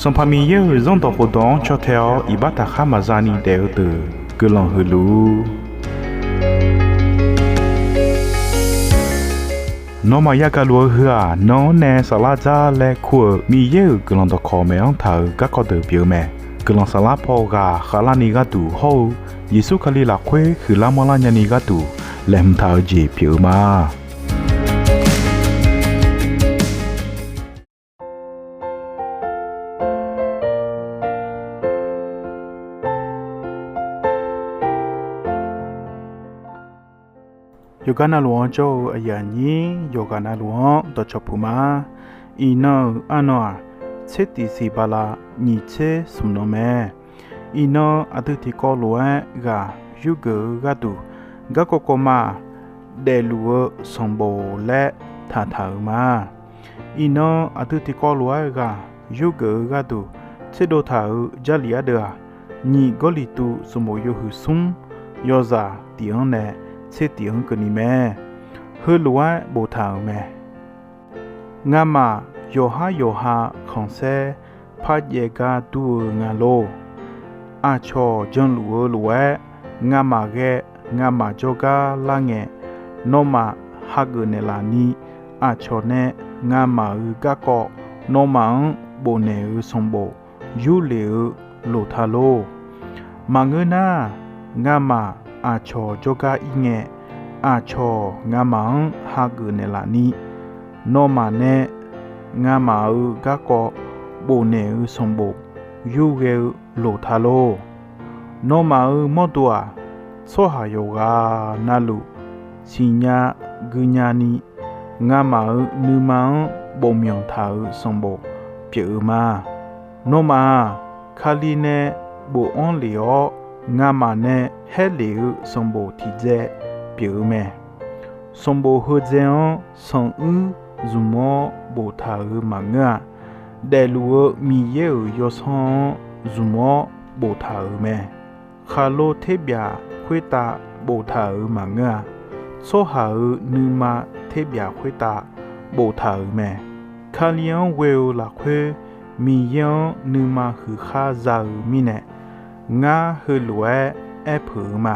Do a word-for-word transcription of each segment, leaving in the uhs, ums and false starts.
Sanqpaq Miqyaer-euq Zanrdawq khofdawq-anr caw tae-awr iqbax taqkhar maqza ni daef-eu deuq guiqlanq huiq luf-ur. Nawmaf yagaq luf-eu heu-aq, nan-anr nae saflar dzar laer kur-euq Miqyaer-euq guiqlanq dawqkawq maeq-anr taq-euq garkawv deuq pyeuf-eu mae. Guiqlanq saflar paw ghaq khavlarni gharduq hawr-eu Yeqsur Kali lafkhoer huiqlar manrlar nyani gharduq laeqhmq taq-eu jeq pyeuf-eu ma. Yawqgar navluf-anr jawr-eu aqyuif aqnyir yawqghaq navluf-anr dawqcawq puq ma. Iqnan-euq arnan-aq, tser tiq siq bala nyiq tser smq nan mae. Iqnan aqdui tiqkawv lof-aer ghaq yurgeuf-eu gharduq, garkawv kawv ma-aq, daefluf-eu sanqbof laer taqtaq-euq ma. Iqnan aqdui tiqkawv lof-aer ghaq yurgeuf-eu gharduq tserdov taq-euq Jarlif ardeuv-aq, nyiq Gawrliqtu sanqbof yawhuiq smr yawzaq tiq-anr nae tser tiq-anr keuvni mae. Heulof-aer boftaq-euq mae. Ngamaf yawqhar yawqha khanqsaer par jaev gar dur-eu nga lor. Aqcawq janluf-eu lof-aer, ngamaf ghae ngamaf jawrgar lar ngae, nawmaf hageuf naeqlaf ni, aqcawq nae ngamaf-euq garkawv nawmaf-anr bofnaeq-euq sanqbof yurlef-eu loqta lor. Maqngeur nar, ngamaf aqcawq jawrgar ir ngae, aqcawq ngamaf-anr hageuf naeqlaf ni, nawmaf nae ngamaf-euq garkawv bofnaeq-euq sanqbof yurghae-eu loqta lor. Nawmaf-euq mawrdo-aq, tsawrhaq yawqghaq navluf siqnya guinya ni, ngamaf-euq nuima-anr bofmyanq taq-euq sanqbof pyeuf-eu ma. Nawmaf-aq, Kali nae bofanr lef-awr, ngamaf nae haer lef-eu sanqbof tiqdzae pyeuf-eu mae. Sanqbof heudzae-anr sanquir zmq-awr boftaq-euq maqngeur-a. Daefluf-eu Miqyaer-euq yawsanr-anr zmq-awr boftaq-euq mae. Khaqlo terbyaq khoertav boftaq-euq maqngeur-a. Tsawrhaq-euq nuima terbyaq khoertav boftaq-euq mae. Kali-anr ghoe-eu lafkhoer, Miqyaer-anr nuima huiqkhar za-eu mirnae, ngar heulof-aer aerpeuq-eu ma.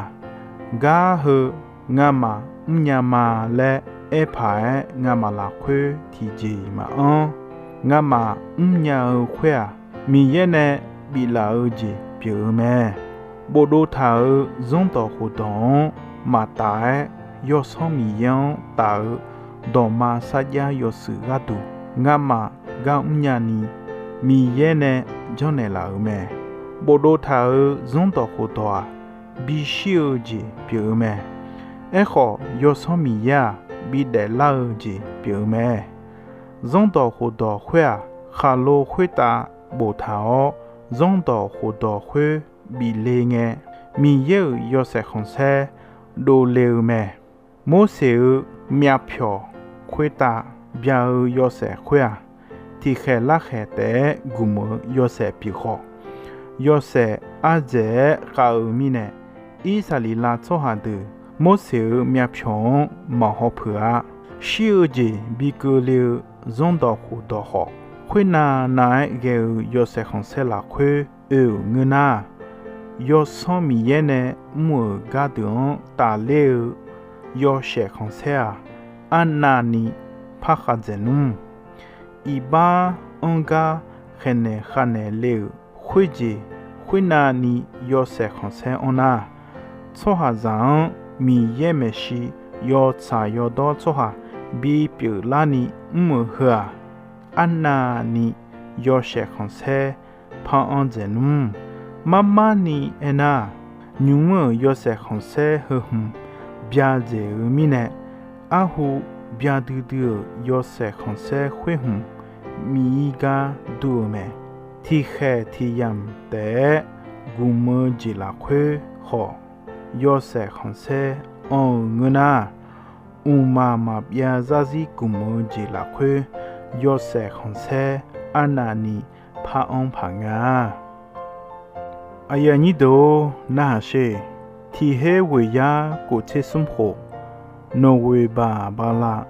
Gar heu ngamaf mrnya ma laer aerpaq-aer ngamaf lafkhoer tiqjeq-iq maqanr. Ngamaf mrnya-eu khoer-aq, Miqyaer nae biflaf-eu jeq pyeuf-eu mae. Bofdov taq-euq zanrdawq khofdawq-anr maqtaf-aer, Yawsanr Miqyaer-anr taf-eu dawqma sarjax yawshuif gharduq ngamaf gar mrnya ni, Miqyaer nae janrnaeq laf-euq mae. Bofdov taq-euq zanrdawq khofdawq-aq, bishir-eu jeq pyeuf-eu mae. Aerkhawf, Yawsanr Miqyaer-aq, bidaeflar-eu jeq pyeuf-eu mae. Zanrdawq khofdawq khoer-aq, khaqlo khoertav boftaq-awr, zanrdawq khofdawq khoer bif le ngae, Miqyaer-euq yawshaef khanqsaer dovle-eu mae. Morseq-euq myavpyawq khoertav bya-eu yawshaef khoer-aq, tiqkhaeq larkhaeq taef-aer gmq-eu yawshaef pyeuf khawf, yawshaef ardzaeq-aer khav-eu mirnae, Irsaqleqlav tsawrhaq deuq Morseq-euq myavpyawq-anr maqhaw peuq-a. Shir-eu jeq bi keuvle-eu zanrdawq khofdawq khawf, khoernav nav-aer ghae-eu yawshaef khanqsaer lafkhoer oe-euq ngeur nar, Yawsanr Miqyaer nae mr-euq gardeuq-anr tafler-eu yawshaef khanqsaer-aq, arnavni parkhav dzaeq nmr. Iqbax anr gar khaeqnaeq khavnaeq le-euq khoerjeq khoernavni yawshaef khanqsaer anr nar, tsawrhaqzaq-anr Miqyaer maeqshi yawtsaq yawdawr tsawrhaq bipyeuf larni mr-euq heu-aq, arnavni yawshaef khanqsaer par anr dzaeq nmr. Marmarni aernar, nymq-mr-euq yawshaef khanqsaer heu hmq bya dzaeq-eu mirnae, arhu bya duidui-euq yawshaef khanqsaer khoer hmq miqir gar dur-eu mae. Tiqkhaeq tiqyamq taef-aer gmq-eu jeq lafkhoer khawf, yawshaef khanqsaer anr-euq ngeur nar, mqmaq maqbyav zarzir gmq-eu jeq lafkhoer, yawshaef khanqsaer arnavni par anr paq nga. Aqyuif aqnyir deuq-or, narhaq sher. Tiq her ghoeq yar kof tser smr khof, Nawqghoeq baq bala,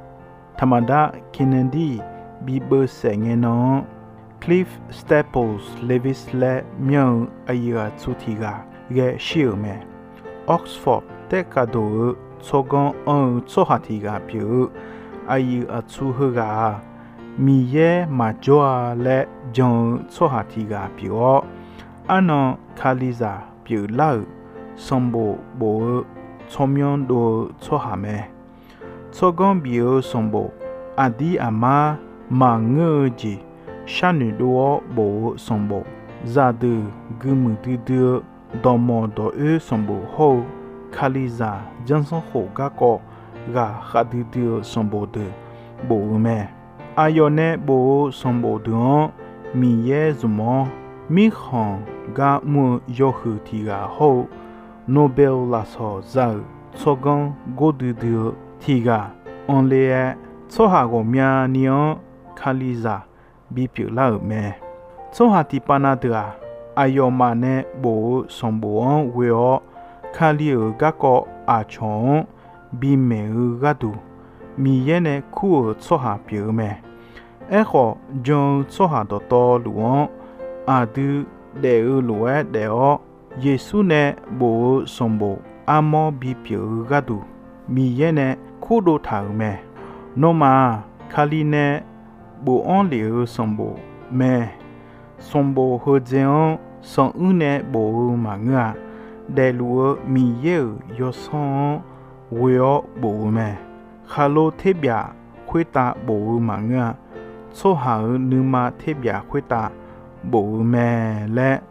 Taqmaqdar Kennedy bibeuv saef ngae nan-anr, Cliff Staples Levis laer myanr-eu aqyuif aqtsu tiq ghaq ghae shir-euq mae. Oxford taerkhavdoq-eu tsawrganr anr-eu tsawrhaq tiq ghaq pyeuf-eu aqyuif aqtsu heughaq-aq, Miqyaer maqjawr-a laer jan-eu tsawrhaq tiq ghaq pyeuf-awr, arnan Kalizaq pyeuflar-euq sanqbof bof-eu tsawrmyanr dov-eu tsawrhaq mae. Tsawrganr bif-eu sanqbof, aqdir aqmar maqngeur-eu jeq sharnoeq dov-awr bof-eu sanqbof, zaqdeuq guimuiq duidui-eu dawqmawq dawqoer sanqbof hawr-eu Kalizaq janrsanrkhof garkawv ghaq khavdui dui-eu sanqbof deuq bof-eu mae. Aqyawf nae bof-eu sanqbof deuq-anr Miqyaer zmq-awr, mirkhanq gar mr-eu yawhuiq tiq ghaq hawr-eu Nobel lafsawq za-euq tsawrganr gordui dui-eu tiq ghaq anr ler-aer, tsawrhaq ghawqmyani-anr Kalizaq bipyeuf lar-euq mae. Tsawrhaq tiqpav na deuq-aq, aqyawfmaf nae bof-eu sanqbof-anr ghoe-awr, Kali-euq garkawv aqcawq-anr bimaeq-eu gharduq, Miqyaer nae kur-euq tsawrhaq pyeuf-eu mae. Aerkhawf, jan-eu tsawrhaq dawqtawvluf-anr aqdui daef-eu lof-aer daef-awr, Yeqsur nae bof-eu sanqbof armawr bipyeuf-eu gharduq, Miqyaer nae kurdov taq-euq mae. Nawmaf-aq, Kali nae bofanr lef-eu sanqbof mae. Sanqbof heudzae-anr sanquir nae bof-eu maqngeur-a. Daefluf-eu Miqyaer-euq Yawsanr-anr ghoe-awr bof-eu mae. Khaqlo terbyaf khoertav bof-eu maqngeur-a. Tsawrhaq-euq nuima terbyaf khoertav bof-eu mae laer,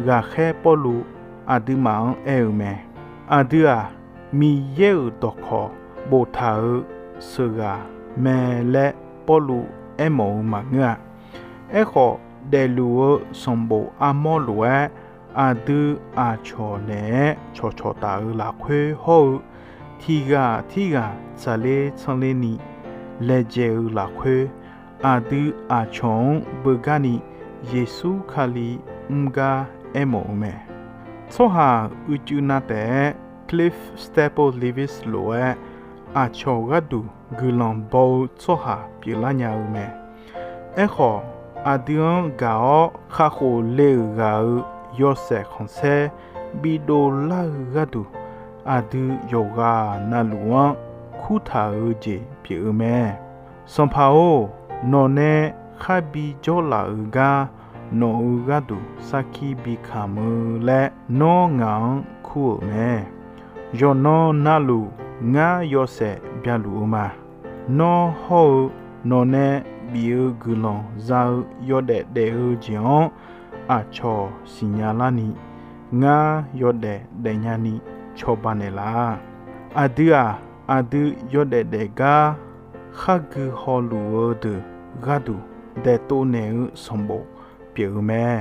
ghaqkhaer Pawrluv aqduimaf-anr aer-eu mae. Aqdui-aq, Miqyaer-euq dawqkawq boftaq-euq sheuqghaq mae laer Pawrluv aermawf-eu maqngeur-a. Aerkhawf, daefluf-eu sanqbof armawr lof-aer aqdui aqcawq naeq-aer cawqcawq taf-eu lafkhoer hawr-eu, tiq ghaq tirghaq tsaqler tsanrler ni laejae-eu lafkhoer, aqdui aqcawq-anr beugar ni Yeqsur Kali mr gar aermawf-eu mae. Tsawrhaq uicuiv na taef-aer Cliff Staples Levis lof-aer aqcawq gharduq guiqlanq baw-eu tsawrhaq pyeuflar nya-eu mae. Aerkhawf, aqdui-anr gaq-awr kakhof le-euq ghaq-euq yawshaef khanqsaer bidov lar-eu gharduq, aqdui yawqghaq navluf-anr kurtaq-eu jeq pyeuf-eu mae. Sanqpaq-or, nawqnae kharbi jawrlaf-eu gar nawq-euq gharduq sarkir bi kamq-eu laer nawr ngaq-anr kur-euq mae. Yawqnan navluf ngar yawshaef byaluf-eu ma. Nawr hawr-eu nawqnae bif-eu guiqlanq za-eu yawdaef daef-eu jeq-anr aqcawq siqnya larni, ngar yawdaef daefnya ni cawba naeqlaf. Aqdui-aq, aqdui yawdaef daef gar khargui hawluf-eu deuq gharduq daeftov naeq-eu sanqbof pyeuf-eu mae.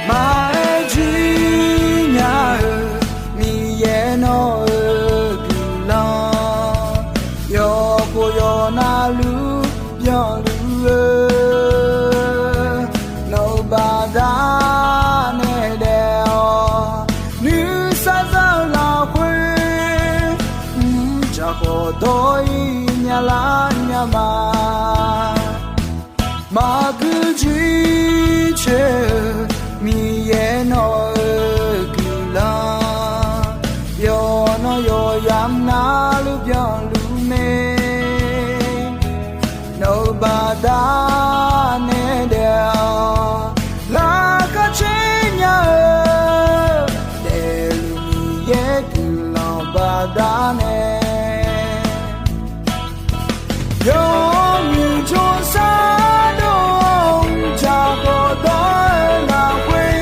Maqaer jir nya-eu Miqyaer nawq-euq guiqlanq, yawkhof yawqnavluf byanluf-eu, nawq-euq baqdanae daef-awq. Nuisar za-eu lafkhoer, mrjaq khawf dawr-ir nya lar nya ma. Maqgui jir coer-eu Miqyaer nawq-euq guiqlanq, yawqnan yawqyamq navluf byanluf mae. Nawq-euq baqdanae daef-awq. Laqkhaq caer nya-eu daefluf Miqyaer guiqlanq baqdanae, yawmuiq jawrsar dov-awr mrjaq khawf dawr-eu lafkhoer,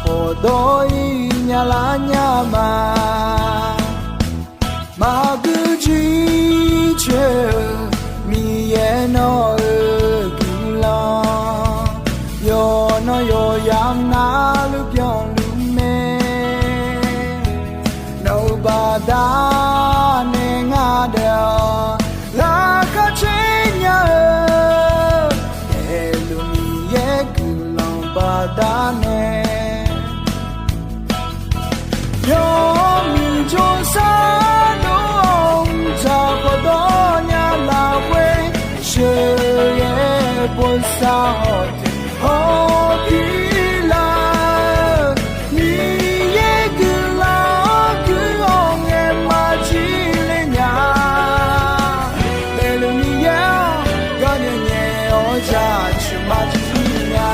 Khawfdawq-ir nya lar nya ma. Maqguir jircoer-eu Miqyaer nawr-eu guiqlanq, yawqnan yawqyamq navluf byanluf mae. Nawq-euq baqdanae ngar daef-awq, laqkhaq caer nya-eu, daefluf Miqyaer guiqlanq baqdanae. Yawmuiq jawrsar dov-awr mqdzaq khawfdawq nya lafkhoer, sheuqghae bosav hawq taef hawq pir lar-eu, Miqyaer guiqlanq-anr guiq-awr ngaeq maqjir le nya. Daefluf Miqyaer-anr gaq nyae nyae-awr jaceuq maqjir nya.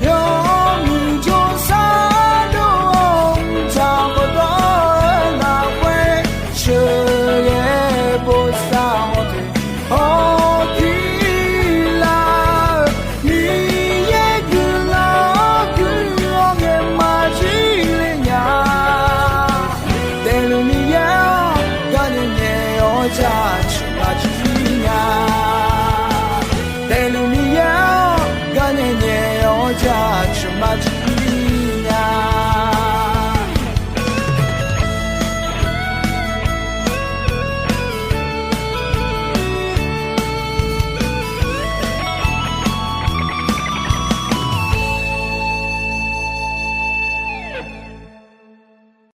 Yawmuiq jawrsar dov-awr mqdzaq khawfdawq-eu lafkhoer, sheuqghae bosav hawq taef hawq pir lar-eu, Miqyaer guiqlanq-anr guiq-awr ngaeq maqjir le nya. Daefluf Miqyaer-anr gaq nyae nyae-awr jaceuq